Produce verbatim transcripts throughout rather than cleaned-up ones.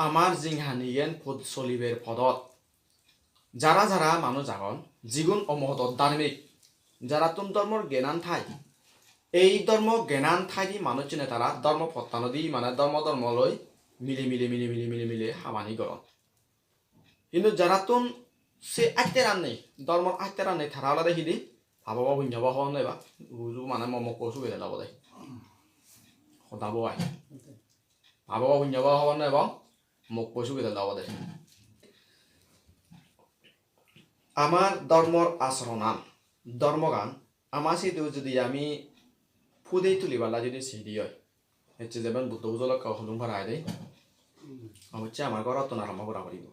Amar jinghaniyen pod-, soliber podot jara jara manuj agon, jigun omohodot dharmik, jarattun dhormor gyanan thai, ei dhormo gyanan thaide manuchchune tara dhormo pottanodi, mane dhormo dhormo loi mili mili mili mili mili mili habani goron. Hintu jarattun se atteran nei, dhormor atteran nei, tara olode hidi, pabo ba punyo ba hobor nei ba, bujo mane mo mokko sugede lobode. Hoda bo ai. Pabo ba punyo ba hobor nei ba, mokko sugede lobode. Amar dhormor asoronan, dhormogan, ama sidu judi ami pudei tuliballa judi sidi oi, ecche jemon Buddho pujo lokke holung para aide, obosse amar gorottun arambo gora poribo.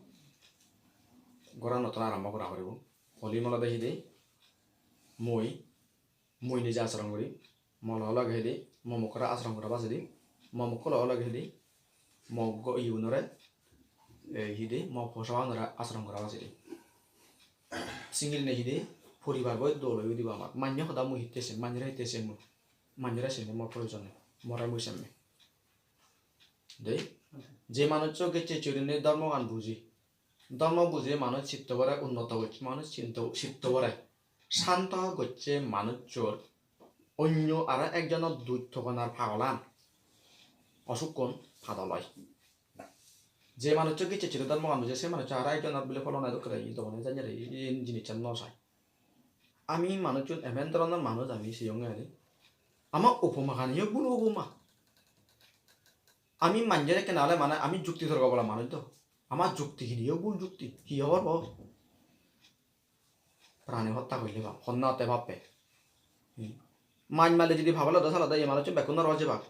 Gorottun arambo gora poribo. Holim olode hidi, mui, mui nije asoron guri, mo loge loge hidi, mo mokkore asoron gora bajedi, mo mokko loge loge hidi, mo go-, iyunore, ei hidi, mo posabanore asoron gora bajedi. Single nei hidi, poribar goi dol oi udibo amar. Mannye hoda mui hitte sem, mannyore hitte sem mui. Mannyore senne mor proyojon nei, more mui semme. Dei, je manuccho gecche churine dhormogan buji, dhormo bujei manuj sitto bore unnoto gocche, manuj sinto, sitto bore santo gocche manucchor onyo aro ekjonor duj togonar pagolan, osukkun padol oi. Je manuccho gicche chiri dhormogan buje, se manuccho aro ekjonor bile pholona dokke de, dogone janye re, iyen jinissan no sai. Ami manucchun emen dhoronor manuj ami siyonge ani. Ama upoma ganiyo bul upoma. Ami manjore ekkena ole mane ami jukti torko bola manuj do. Ama jukti hiniyo bul jukti. Hi hobor bo? Prani hotta golle pap. Honna hotte pappe. Hmm. Maj male judi pap ole do sale do ye manucchun bekkun norogo jebak.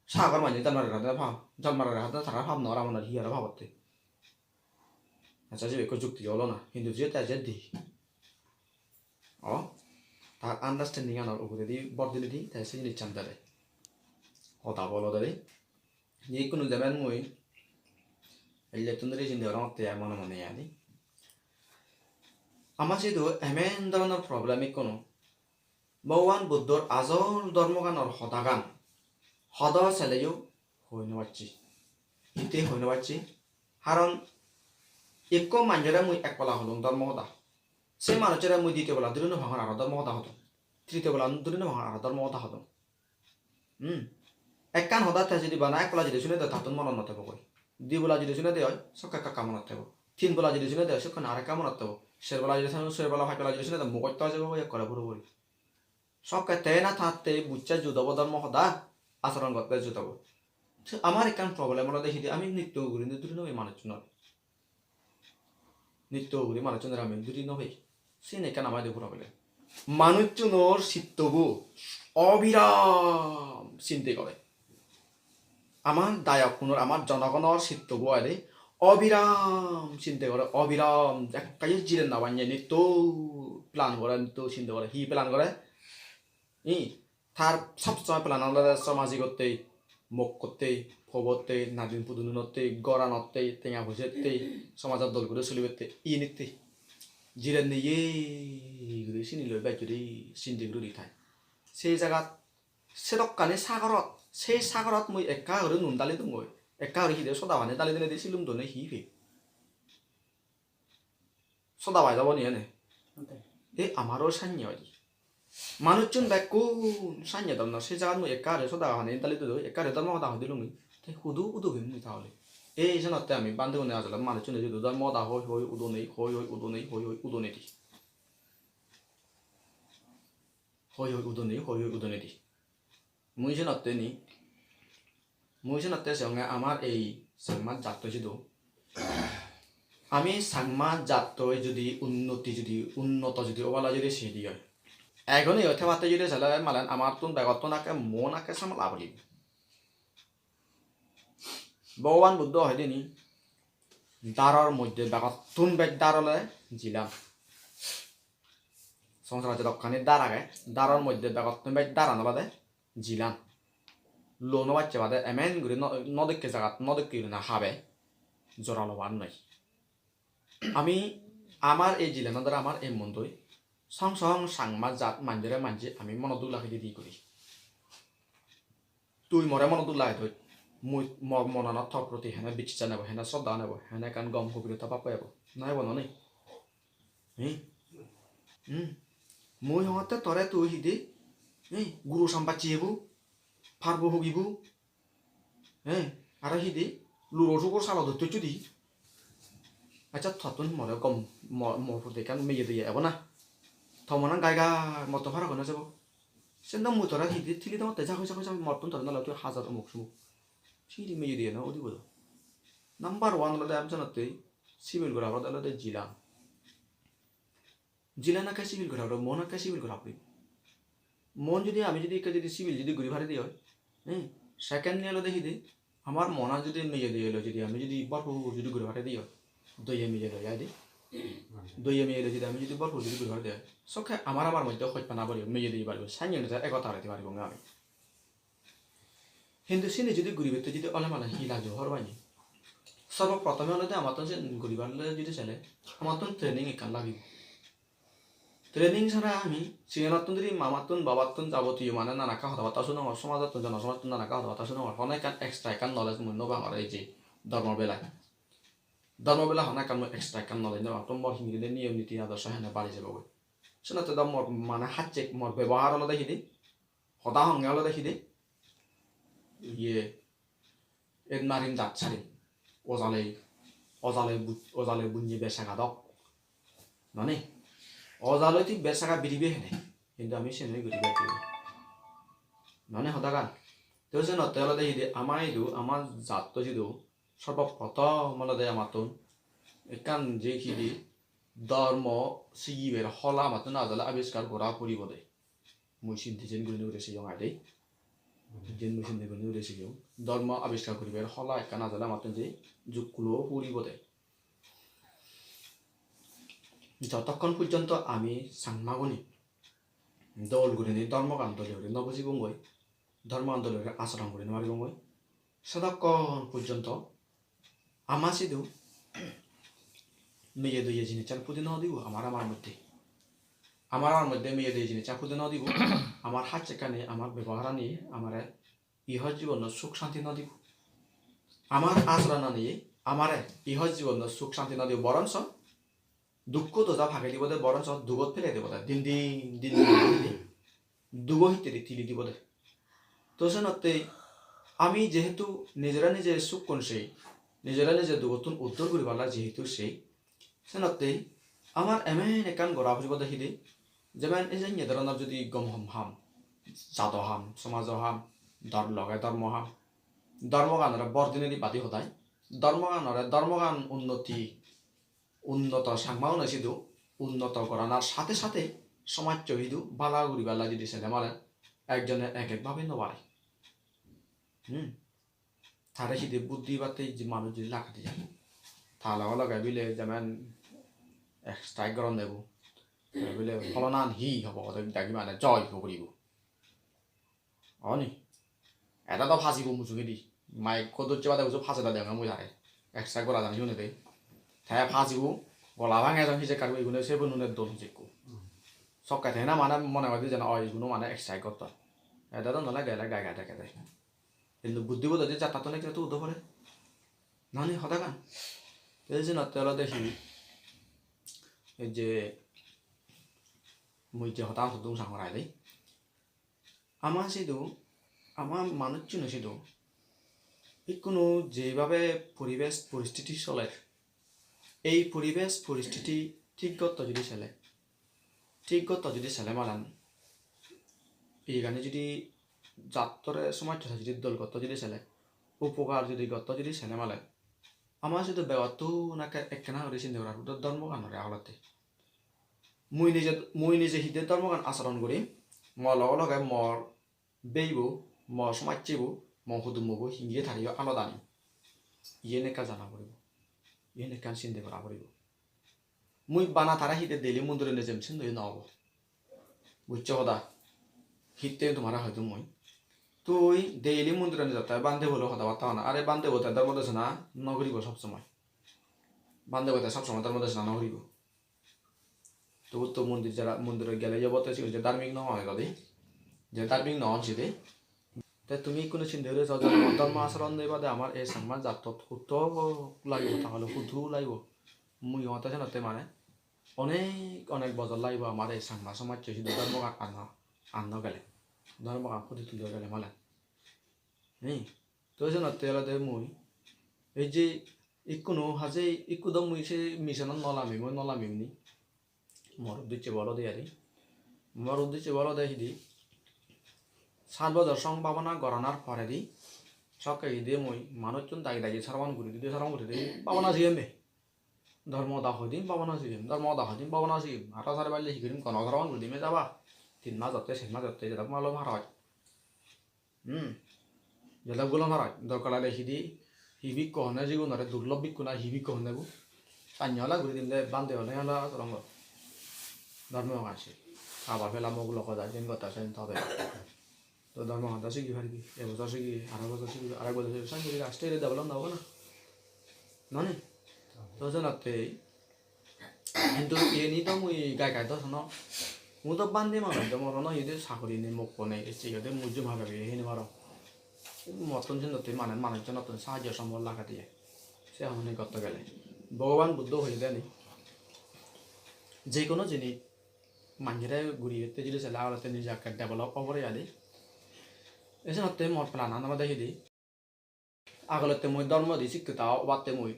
Sagor manje jal mare rade pap. Jal mare rade tara pap nw ora mane hi aro pabotte. Accha, sibe ekko jukti olo na. Hintu je te je di. O, tar understanding anor uguredi bor dinedi te se jinissan dede. Hoda bolo dede. Ye ikkunu demen mui ellettun dhuri sindi gorongotte ai mone mone ani. Ama sidu emen dhoronor problem ikkunu. Bhogoban Buddhor ajol dhormoganor hodagan hodo seleyo hoi no pacche. Hitte hoi no pacche? Haron ekko manjore mui ek pala hodong dhormo hoda. Se manujore mui ditiyo pala dhuri no pangor aro dhormo hoda hodong. Tritiyo pala dhuri no pangor aro dhormo hoda hodong. Hmm. Ekkan hoda te judi bana ek pala judi sune de, tattun monot no tebo goi. Di pala judi sune de oi, sokke ekka ekka monot tebo. Tin pala judi sune de oi, sokke aro ekka monot tebo. Ser pala judi sune, ser pala, pach pala judi sune de, mugosto oi jebo goi ekkore puro puri. Sokke te na tatte bucche jut obo dhormo hoda, achoron gotte jut obo. Te amar ekkan problem olode hidi, ami nitto guri dhuri no pei manuchunore. Nitto guri manuchunore ami dhuri no pei. Siyen ekkan ama idu problem. Manuchunor sittobo obiram sinte gore. Amar dayokkunor, amar jonogonor sittobo aide obiram sinte gore, obiram. Ekka yo jiren no panye, nitto plan gore, nitto sinte gore. Hi plan gore? Hi? Tar sob somoi plan olode somajigotte, mokkotte, pobotte, nadin pudununotte, goranotte, tenga poisatte, somajot dol guri solibatte, iyenitte. Jiren neye guri sini loi bej guri sinde guri uri thai. Sei jagat sedokkani sagorot, sei sagorot mui ekka guri nun dali dongoi, ekka guri hide soda pani dali dinedi silum done hi pei? Soda pai jabo ni ene? Ante. E amaro sanye oi. Manuchun bekkun sanye donnor, se jagat mui ekka guri soda pani dali doi, ekka guri dhormo hoda hoi dilungi. Te hudu udu pem mui tahole? Ei senotte ami bhante gune ajole manuchune judu dhormo hoda hoi hoi udonei, hoi hoi udonei, hoi hoi udonei di. Hoi hoi udonei, hoi hoi udonei di. Mui senotte ni, mui senotte se onge amar ei Changma jattoi sidu. Ami Changma jattoi judi unnoti, judi unnoto judi obala judi sedi oi. Egon iyot thebatte judi sele malen amattun begottun akke mon akke samala puribo. Bhogoban Buddho hoide ni, daror moddhe begottun bej dar ole jilan. Songsarot jedokkani dar age, daror moddhe begottun bej daran olode jilan. Lo no bacche bade emen guri no, no dekke jagat, no dekke guri na habe, jora lobar noi. Ami amar ei jilanot aro amar ei mondoi song song Changma jat manjore manje ami monot duk lagei di di guri. Tui more monot duk lagei doi. mui, mo-, monanot tor proti hene bichcha nebo, hene sroddha nebo, hene ekkan gom gobirota bhab ebo. Na ebo nonei? Hi? Hmm. Mui hongotte tore tui hidi? Hi? Guru sambacchi ebo? Parbo hugibo? He, aro hi de? Luro sugor salo dotto chudi. Accha, tottun more gom, mo-, mo purde ekkan meye doye ebo na? To monan gai gai motto fara hoi no jebo. Sen do mui tore hi de tili dongotte, ja hoi, ja hoi, ja hoi, mottun tore nole tui hajar omuk sumuk. Siri meye doye no udibo do. Number one olode am janotte sibil gora olode jilan. Jilan ekke sibil gora puribo, mon ekke sibil gora puribo. Mon judi ami judi ekke judi sibil judi guri pari de oi, eh, second ni olode hi de, amar monan judi meye doye loi judi ami judi bhorpur judi guri pari de oi, doye meye loi ai de. Doye meye loi judi ami judi bhorpur judi guri pari de oi, sokke amar amar moddhe hojpana baribo, meye doye baribo, sanye ekota guri paribo ami. Hintu sini judi guribatte judi ole male hi lagibo hobor pani? Sorbo prothome olode amattun sen guribatte judi sele, amattun training ekkan lagibo. Training sara ami sigonottun dhuri mamattun, babattun jabotiyo mane nanakka hoda batta sunongor, somajottun, jonosomajottun nanakka hoda batta sunongor. Hono ekkan extra ekkan knowledge mui no pangor ei je dhormo belai. Dhormo belai hono ekkan mui extra ekkan knowledge no pangor. To mor hingiri niyom niti adorsho hene bari jebogoi. Senotte do mor mane hacchek mor bebohar olode hidi? Hoda honge olode hi de? Iye, et marim dat sarim. Ojale, ojale bu-, ojale bunye besaga dok. Noni? Ojale ti besaga biribe hene. Hintu ami senoi guribe. Noni hodagan? To senotte olode hi de ama idu, ama jatto sidu, sorbo prothom olode amattun ekkan je hi de dhormo sigiber hola amattun ajole abiskar gora puribo de. Mui sindi jen gurinei uri seyong ai de. Jen mui sindi gurinei uri seyong. Dhormo abiskar guribar hola ekkan ajole amattun je jukkulo puribo de. Jotokkon porjonto ami Changmaguni dol gurinei dhormogan dole guri no bujibongoi, dhormogan dole guri achoron guri no paribongoi, sedokkon porjonto ama sidu meye doye jinissan pudi no dibo amar amar moddhe. Amar amar moddhe meye doye jinissan pudi no dibo. Amar hacchekkani, amar beboharani amare iho jibonno suk santi no dibo. Amar achoronani amare iho jibonno suk santi no dibo, boronso dukko doja pagei dibo de, boronso dugot pelei dibo de, din din, din din, din din. Dugo hittedi tili dibo de. To senotte ami jehetu nijore nije sukkun sei, nijore nije dugottun uddor guri palla jehetu sei, senotte amar emen ekkan gora puribo de hi de, jemon ei je ene dhoronor judi gom hom ham, jado ham, somajo ham, dor loge dhormo ham, dhormoganore bor dinei di badi hodai, dhormoganore, dhormogan unnoti, unnoto Changmaune sidu unnoto goranar sathe sathe somajjo idu bala guribar lai judi sele male ekjone ek ek bhabe no pare. Hmm. Tare sidi buddhi batte je manuj judi lagade jai, ta loge loge bile jemen ek strike goron debo, bile pholonan hi hobo, dagi mane joy ho guribo. Oni? Eda do phajibo mujungedi. Mike ko docche bade uju phajeda degong mui tare. Extra gora jani hune de. Te phajibo, gola bhange jong hijekka guri igune se bunune don hijekko. Sokke te na mane mone gori jana oi iguno mane extra gotton. Eda do nole gele gai gai degede. Hintu buddhi bodo je jattattun ekka tu udo pore. Nani hodagan? Te jenotte olode hi? Ei je mui je hoda hodung sangorai de. Ama sidu, ama manucchuno sidu ikkunu jeibabe poribesh poristiti soler, ei poribesh poristiti thik gotto judi sele, thik gotto judi sele malan, iyegani judi jattore somajjore judi dol gotto judi sele, upokar judi gotto judi sele male, ama sidu begottun ekke-, ekkena guri sinde gorar puribo dhormoganore agolotte. Mui nije, mui nije hide dhormogan acharon gurim, mo loge loge mor beibo, mo somajjebo, mo hudummobo, hingiye tariyo alodani. Iyen ekka jana puribo. Iyen ekkan sinde gora puribo. Mui bana tara hide daily mondire nejem, sindoi no obo. Buccho hoda? Hitte tomare hoidung mui. Tui daily mondire nejatte bhante bolo hoda batta hona. Are bhante bo te dhormo desona no guribo sob somoi. Bhante bo te sob somoi dhormo desona no guribo. Tobu to mondir jara, mondirot gele obotte sigun je dharmik no hon aro de. Je dharmik no hon side. Te tumi ikkunu sinde guri so, dhormo, dhormo acharon nei bade amar ei Changma jattot hutto lagibo, tahole hudu lagibo? Mui hotte senotte mane onek, onek bojor lagibo amar ei Changma somajjo sidu dhormogan anna, anna gele, dhormogan pudi tuliyo gele mane. Hi? To senotte olode mui ei je ikkunu haje ikku do mui se mission-ot no lamim, mui no lamim ni. Mor uddecche bo olode ari. Mor uddecche bo olode hidi, sat bojor song bhabona goranar poredi sokke hidi mui manuchun dagi dagi soromon guri didi, soromon guri didi bhabona sigem be. Dhormo hoda hoidim, bhabona sigem, dhormo hoda hoidim, bhabona sigem. Aro sari palle hi gorim, kono soromon guri dim jaba. Tin mas otte, ser mas otte, jedok malo par oi. Hmm. Jodok gulo marai, dorkar lagile hidi, hi bikku honne sigunore, durlob bikku na hi bikku honne bu. Sannye ola guri dinde, bhante hone ola sorong gor. Dhormo ganse. Abar pela mok logo jai, jen gotta sen tobe. To dhormo hoda sigi paribi. E bojor sigi, aro bojor sigi, arek bojor sigi, sannye guri aste guri develop no obo na. Noni? To senotte hintu iyeni do mui gai gai do sono. Mui do bhante manuj do, mor hono iyede sagori nei, mokko nei, ecche iyede mui jum habe hini paro. Mottun senotte mane manuj jonottun sahajjo sombol lagede ai. Se hamani gotto gele. Bhogoban Buddho hoyede ni, je hono jinis manjere guriyette jili sele agolotte nije ekke develop obore adi. Esenotte mor plan an olode hidi. Agolotte mui dhormo di sikkita obatte mui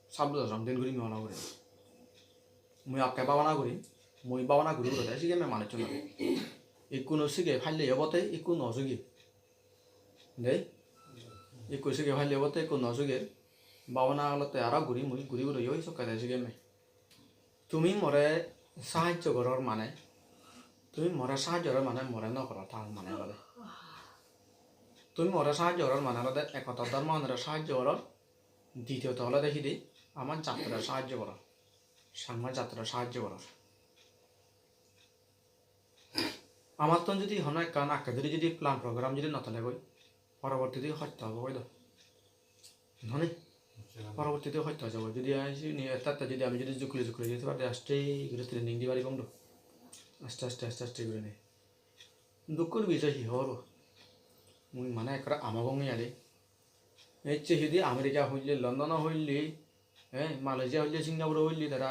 sat bojor song din guri mui hono guri. Mui akke bhabana guri, mui bhabana guri guri te sigem manuchunore. Ikku no sige palle obotte, ikku no sige. Dei? Ikku sige palle obotte, ikku no sige. Bhabana agolotte aro guri mui guri guri oi sokke te sigem. Tumi more sahajjo goror mane, tumi more sahajjo goror mane more no goror, tar mane olode. Tumi more sahajjo goror mane olode ekotto dhormoanore sahajjo goror, ditiyoto olode hidi, ama jattore sahajjo goror, Changma jattore sahajjo goror. Amattun judi hono ekkan akke duri judi plan program judi no tole goi, porobortidi hosto obo goi do. Noni? Porobortidi hosto obo. Judi ami sini ette ette judi ami judi jukle jukle judi pari aste guri training di paribong do. Aste aste aste aste gurinei. Dukkur bijoy hi horo? Mui mane ekkore amagong iyani. Ecche hidi America hoille, London hoille, eh, Malaysia hoille, Singapore hoille tara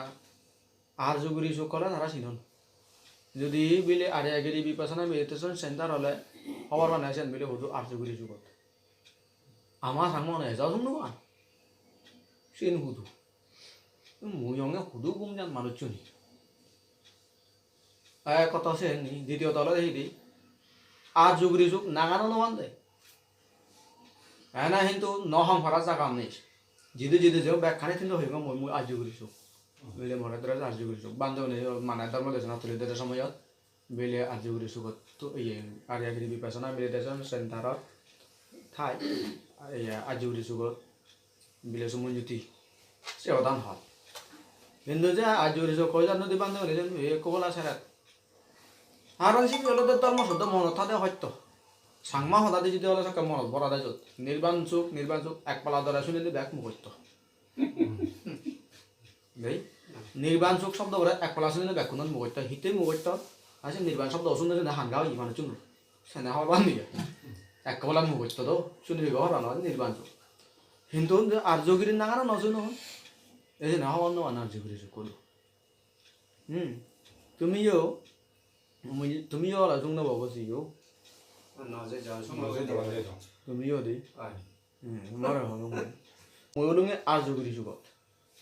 arju guri suk hole tara sinon. Judi bile Arya Giri Vipassana Meditation Center hole hobor pane sen bile hudu arju guri sugot. Ama Changma mane ejo sung no pan. Sen hudu. Mui onge hudu gum jan manuchchuni. Ek hoto sen ni, ditiyoto olode hidi, arju guri suk nangano no mande. Ena hintu no hong para jaga nei. Jidu jidu je bekkani hintu hoyong mui, mui arju guri suk. Bile more dress arju guri suk. Bhante une mane dhormo desona tuli dede somoyot bile arju guri sugot to iye Arya Giri Vipassana Meditation Center-ot thai, iye arju guri sugot. Bile Sumonjyoti. Se hodan hot. Hintu je arju guri suk hoi jan nodi bhante guri jen, e ekko bola seret. Karon sibe olode dhormo soddo monot thade hoyto. Changma hodadi judi ole sokke monot borade jot. Nirban suk, nirban suk, ek pala dore sunile bek mukhosto. Dei? Nirban suk sobdo bore ek pala sunile bekkunor mukhosto. Hitte mukhosto? Ase nirban sobdo sunne sunne hanga oye manuchun. Sene hobor pan niye. Ek pala mukhosto do, suni bego hobor pan nirban suk. Hintu arju giri nangano no sunon. Ejene hobor no pan arju giri suk kono. Hmm. Tumiyo, mui, tumiyo ola sung no bobo siyo. No, je ja, sung no, no, je ja. Tumiyo de. Ai. Hmm, mare hono mui. Mui ulunge arju guri sugot.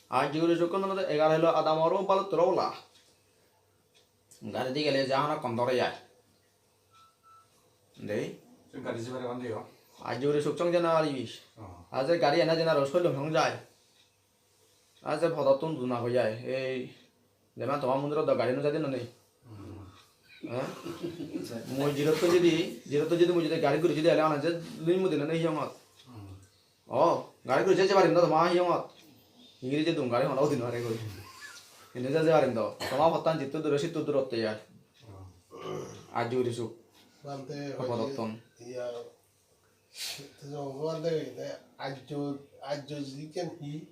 Arju guri sugot olode egar hilo adamoro balutro ola. Gari di gele jahana kondore jai. Dei? Se gari jibare bande yo. Arju guri suk song jana ari bis. Oh. Aje gari ena jana ro solung song jai. Aje podottun duna hoi jai. Ei Jemon toma mondirot do gari no jade no nei. Hmm. Eh? Mui jirottun jodi, jirottun jodi mui jodi gari guri jodi ele ana je loi mudi no nei hiyongot. Hmm. Oh, gari guri je je parim do toma hiyongot. Ingiri je dum gari hono udi no pare goi. Indi je je parim do. Toma pottan jittu dure sittu durotte ai. Hmm. Arju guri suk. Bhante, podottun. Iya, te jong bhante, ajjo, ajjo jiken hi?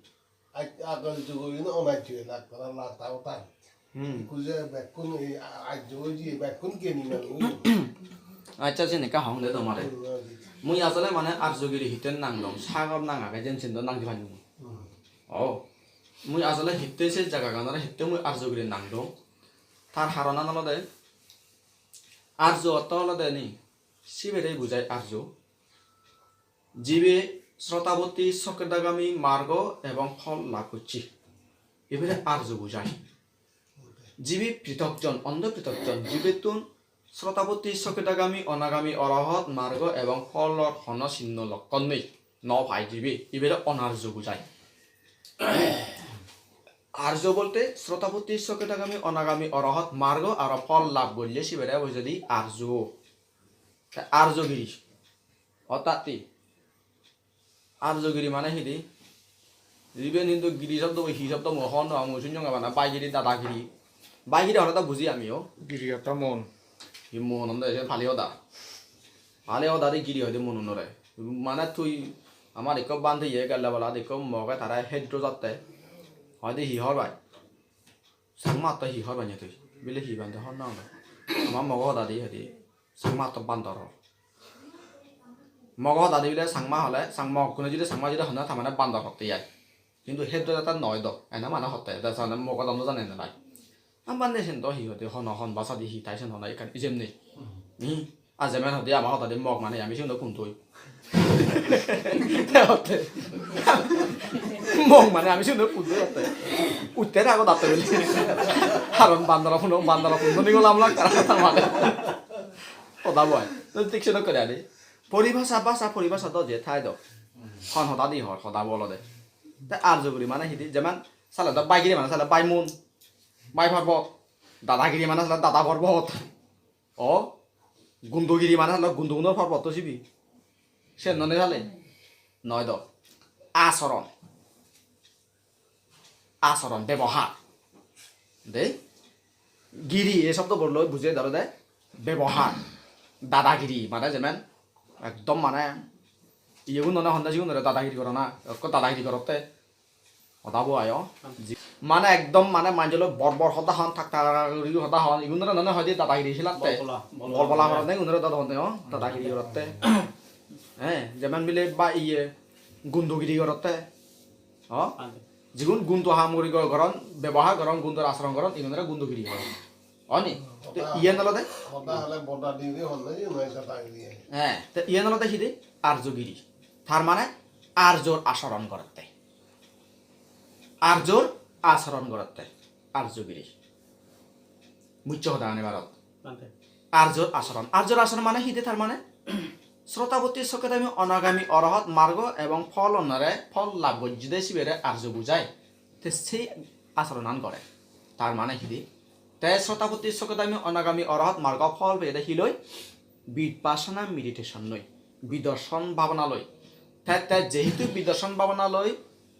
Aj-, agor jugo ino onajjo elak para lata utan. Hmm. Ikku je bekkun ei a-, ajjo oye bekkun geni manuj. Accha, siyen ekka hong de tomare. Mui asole mane Arjogiri hitte nang dong, sagor nang age jen siyen do nang di pannung. O, mui asole hitte se jagaganore hitte mui Arjogiri nang dong. Tar haronan olode, Arjo ortho olode ni, sibere bujai Arjo. Jibe Srotapotti, Sokedagami margo ebong phol lab gocche. Ibere Arjo bujai. Jibe pritokjon, ondo pritokjon, jibettun Srotapotti, Sokedagami, Onagami, Orohot margo ebong pholor hono sinno lokkon nei, no pai jibe, ibere Onarjo bujai. Arjo bolte Srotapotti, Sokedagami, Onagami, Orohot margo aro phol lab golle sibere bujai di Arjo. Te Arjogiri. Ortat hi? Arjogiri mane hidi? Iben hintu giri sobdo bo hi sobdo mui hobor nw pang, mui sunyonge bana baigiri, dadagiri. Baigiri hole do buji ami o. Giri ortho mon. Hi mon honde sen pali hoda. Pali hoda di giri hoide monunore. Mane tui amar ekko bhante iye gelle bola ekko moge tare heddo jatte. Hoide hi hobor pai? Changma otto hi hobor panye tui? Bile hi bhante hobor nw pang. Ama mogo hoda di hoide. Changma otto bandor hor. Mogo hoda di bile Changma hole, Chang-, mokkune judi Changma judi honne ta mane bandor hotte ai. Hintu heddo jata noi do. Ene mane hotte, da sane mogo dam no jane ne lai. Am bhante sen do hi hoide, hono hon bhasha di hi tai sen hono ekkan ijem nei. Hi? Ar jemen hoide ama hodadi mok mane ami sigun do kun toi. Te hotte. Mok mane ami sigun do kun toi hotte. Utte rago datte bile. Haron bandoro puno, bandoro puno ni golam lak tara mane. Hoda boi. To thik se dokke adi. Poribhasha, bhasha poribhasha do je thai do. Hon hodadi hor, hoda bo olode. Te Arjogiri mane hidi, jemen sale do baigiri mane sale baimun. Bai porbot. Dadagiri mane sale dada porbot. O, gundogiri mane holo gundogunor porbotto sibe. Sen noney sale? Noi do. Asoron. Asoron, bebohar. De? Giri, ei sobdo boloi bujei doro de. Bebohar. Dadagiri, mane jemen ekdom mane iyegun noney honde sigun noney dadagiri gorana. Ekko dadagiri gorotte. Hoda bo ayo. Mane ekdom mane manjolo bor bor hoda hon, tak tak guri hoda hon. Igunore none hoide dadagiri hilatte. Bol bola, bol bola, bol bola horonde igunore dad honde, o, dadagiri gorotte. Eh, jemen bile ba iye gundogiri gorotte. O? Ande. Jigun gundo ham guri go-, goron, bebohar goron, gundor asoron goron, igunore gundogiri goron. Oni? Te hoda, iyen olode? Hoda hole boda diri honde, iye noi dadagiri. Eh, te iyen olode hide? Arjogiri. Tar mane arjor asoron gorotte. Arjor asoron gorotte, arjogiri. Muccho hoda ani barot. Bhante. Arjor asoron. Arjor asoron mane hide tar mane? Srotapotti, Sokedagami, Onagami, Orohot margo ebong phol onore phol lab gojjede sibere arjo bujai. Te sei asoronan gore. Tar mane hide? Te Srotapotti, Sokedagami, Onagami, Orohot margo phol peyede hiloi? Vipassana meditation loi. Bidarson bhabana loi. Te, te jehetu bidarson bhabana loi,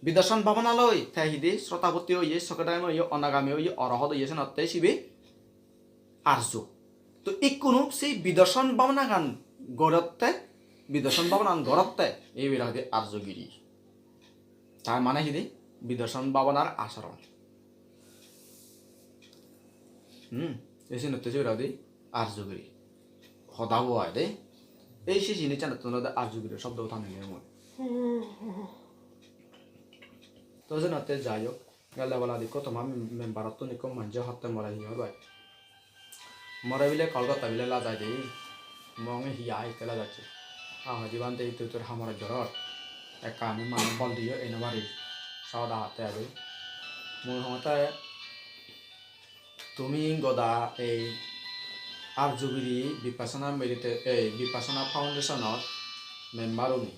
bidarson bhabana loi, te hidi Srotapotti oye, Sokedagami oye, Onagami oye, Orohot oye, senotte sibe arjo. To ikkunu sei bidarson bhabanagan gorotte, bidarson bhabanagan gorotte, ei bera hoide arjogiri. Tar mane hidi? Bidarson bhabanar asoron. Hmm, ei senotte sibe hoide arjogiri. Hoda bo ai de. Ei se jinissanottun olode arjogiri sobdo tani nei mui. To senotte jai hok, gelle baladi ikko toma mem-, memberottun ikko manje hotte more hi hor bai. More bile call gotte bile lajai de. Monge hi ai te lajacche. A hoide bhante ittu ittur hamorot jorot. Ekka ami mane bol diyo ei no pari. Saoda hatte adi. Mui hongotte tumi goda ei Arjogiri Vipassana Medita-, ei Vipassana Foundation-or member uni.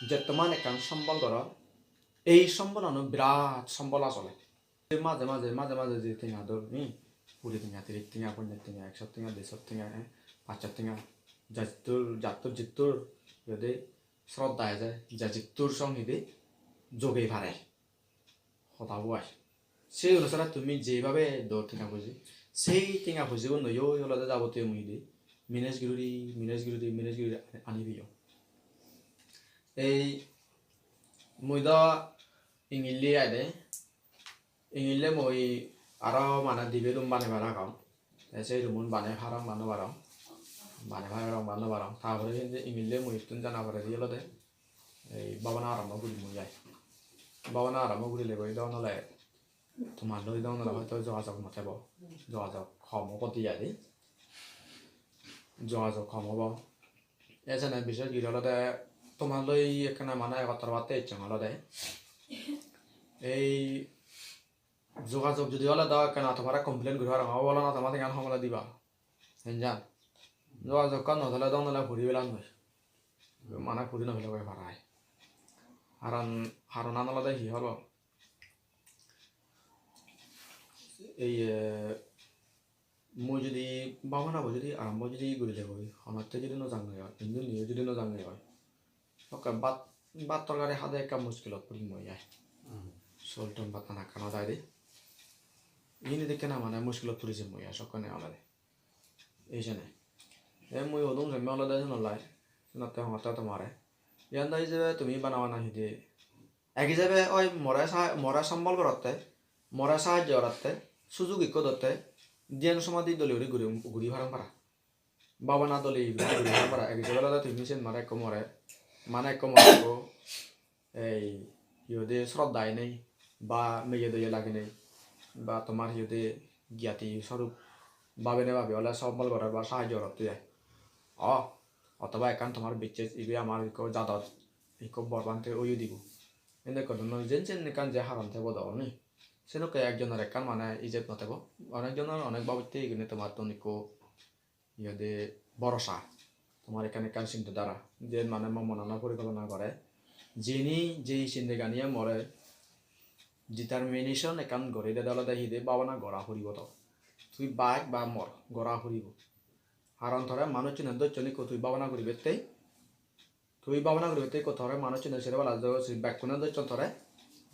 Jettoman ekkan sombol goror. Ei sombolano birat sombol asole. Maje maje, maje maje je tenga dor, hi? Kuri tenga, tiris tenga, ponjas tenga, ekso tenga, derso tenga, eh, pachso tenga. Jattur, jattur jittur, jodi sroddha eje, ja jittur song hidi jogei pare. Hoda bo ai. Sei onusare tumi jeibabe dor tenga puji, sei tenga pujigun loi olode jabotiyo mui hidi manage guri, manage guri, manage guri ani peyo. Ei mui do ingille ai de, ingille mui aro mane dibe room banebar agon. Te se room-un banei parong ba no parong. Bana parong ba no parong. Ta pore indi imile mui ittun jana poredi olode ei bhabana arambo gurim mui ai. Bhabana arambo gurile goi don ole, tomar loi don ole hoito jogajog no thebo. Jogajog hom obo de ai de. Jogajog hom obo. Ei jene bishes guri olode tomar loi ekkena mane egottor batte ecchong olode. Ei jogajog judi ole do ekkena tomare complain guri parong, obo olana tomar iyan homole diba. Henjan. Jogajog ekkan no thele don ole puri pelan noi. Mane puri no pele goi parai. Haron, haronan olode hi holo? Ei, eh, mui judi bhabana bo judi arambo judi guri de goi, honotte judi no jange oi, indi niyo judi no jange oi, sokke bhat, bhat torkari hade ekka muskilot purim mui ai. Hmm. Sol ton bhat ana ekkan hodai de. Ini dekke na mane muskilot puri jim mui ai sokkene olode. Ei jene. Ei mui hodung jemme olode senollai. Senotte hongotte tomare. Iyan do ijebe tumi bana bana hide. Ek ijebe oi more sa-, more sombol gorotte, more sahajjo gorotte, sujug ikko dotte, dhyan somadhi dole guri guri, guri parong para. Bhabana dole guri guri parong para. Ek ijebe olode tumi sen mane ekko more, mane ekko more ekko ei hi hoide sroddha enei ba meye doye lagenei ba tomar hi hoide gyati sorup babene babe ole sombol goror ba sahajjo gorotte ai. O, otoba ekkan tomar bicches ibe amar ikko jadot ikko bor bhante oye dibo. Ende ekko donnoi jen sen ekkan je haron tebo do oni. Sedokke ekjonor ekkan mane ijeb no tebo. Onek jonor onek babotte igune tomattun ikko hi hoide borosa. Tomar ekkan ekkan sinta dhara. Je mane mo monano porikolpona gore. Jini je sindeganiye more determination ekkan gori dede olode hi de bhabana gora puribo to. Tui baj ba mor gora puribo. Haron tore manuchchune docchon ikko tui bhabana guribatte. Tui bhabana guribatte ikko tore manuchchune sere bala jo se bekkune docchon tore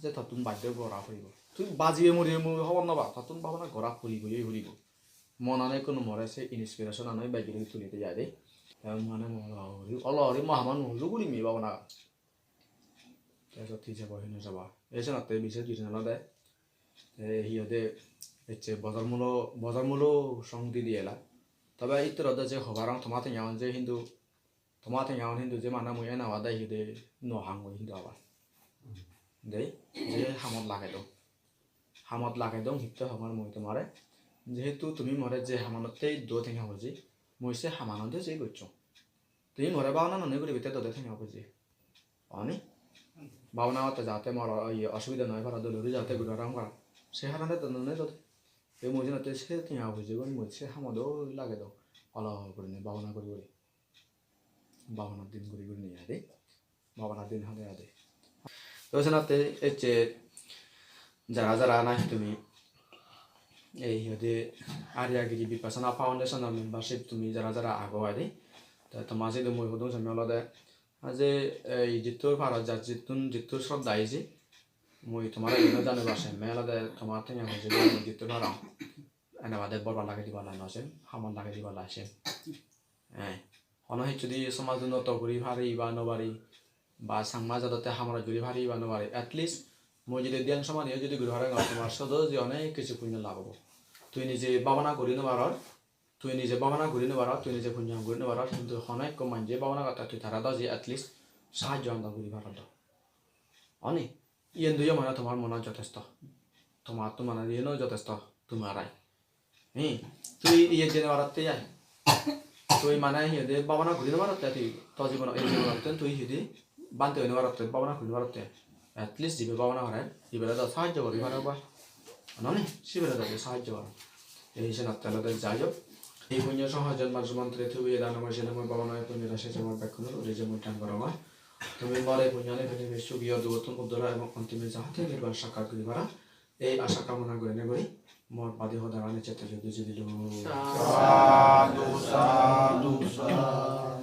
je tottun bajje gora puribo. Tui bajibe moribe mui hobor no pa, tottun bhabana gora puribo, ei puribo. Monane ikkunu more se inspiration ano bej guri tuli de jai de. Te mane mo olo guri, olo guri mo haman huju guri mi bhabana. Te sot hi jebo, hi no jebo. Ei senotte bises guri olode, te hi hoide ecche bojor mulo, bojor mulo song di di ela. Tobe ittoro do je hobarong toma tenga on je hintu, toma tenga on hintu je mane mui ena bade hi hoide no hangoi hintu abar. Dei, je hamot lage do. Hamot lage dong hitte hongor mui tomare. Jehetu tumi more je hamanotte do tenga hoji, mui se hamanotte je gocchong. Tumi more bhabana nonei guribatte dode tenga hoji. Oni? Bhabana otte jate mor o-, iye osubida noi para, dole guri jate guri parang para. Se harone do nonei dode. Te mui jenotte se tenga hoji gun mui se hamot doi lage dong. Olo gurinei bhabana guri guri. Bhabana din guri gurinei ai de. Bhabana din hade hade. To senotte ecche jara jara nahi tumi ei hi hoide Arya Giri Vipassana Foundation-or membership tumi jara jara ago ai de. Te toma sidu mui hudung semme olode je ei jittur paro jar jittun jittur sroddha iji mui tomare ino janibar semme olode tomar tenga hoji mui jittur parong. Ene bade bor bor lagei dibar lai no sem, hamot lagei dibar lai sem. Eh, hono hissu di somaj unnoto guri pari ba no pari, ba Changma jadotte hamorot guri pari ba no pari, at least mui jodi dhyan somadhi jodi guri parong, tomar sodo je onek kichu punyo lab obo. Tui nije bhabana guri no paror, tui nije bhabana guri no paror, tui nije punyo guri no paror, hintu hono ekko manje bhabana gotte tui tara do je at least sahajjo ando guri paror do. Oni? Iyen duyo mane tomar mona jotesto. Tomar to mane iyen jotesto tomar ai. Hi? Tui iye jene baratte ai. Tui mane hi hoide bhabana guri no baratte tui. To jibono ei jibonotte tui hi hoide bhante oi no baratte, bhabana guri no baratte. At least jibe bhabana gore, ibere do sahajjo guri paro ba. Noni, sibere do sahajjo goro. Ei senotte olode jai hok. Ei punyo soho jonmor sumontre tui iye dano mojene mui bhabana punyo rase jemor bekkunor uri jemur dan gorongor. Tumi more punyani pene sugiyo dugottun uddara ebong ontime jahate nirban sakkat guri para. Ei asha kamona gurinei guri mor badi hodagani chette jodi jidilung. Sadhu, sadhu, sadhu.